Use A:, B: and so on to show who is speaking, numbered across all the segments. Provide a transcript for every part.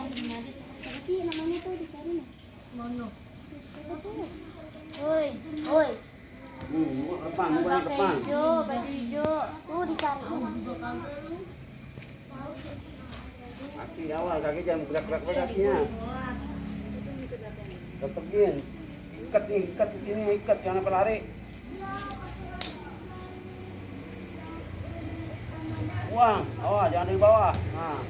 A: Apa sih namanya tuh dicari nih?
B: Mono.
A: Siapa tuh? Woi, woi.
C: Depan, bukan
A: Pakai
C: depan.
A: hijau, baju hijau. Tuh dicariin.
C: Kaki awal, kaki jangan gerak-gerak kakinya. Tetepin. Ikat nih, ikat ini, ikat jangan sampai lari. Buang, awas jangan di bawah. Nah.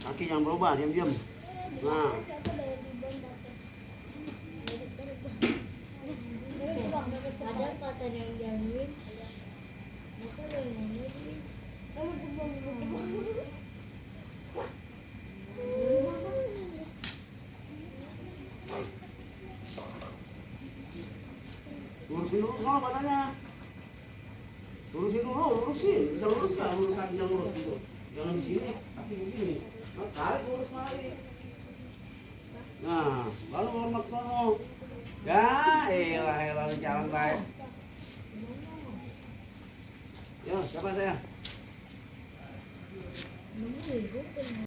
C: Kaki jangan berubah, diam-diam. Nah.
B: Ada kata yang jamin. Bukan yang ini.
C: Lurusin dulu sono badannya. Lurusin dulu, lurusin. Bisa lurus kan? Lurus kaki yang lurus gitu. Jangan di sini, kaki begini. Nah, tarik lurus mari. Nah, lalu hormat sono. Ya, elah jalan baik. Ya, siapa saya?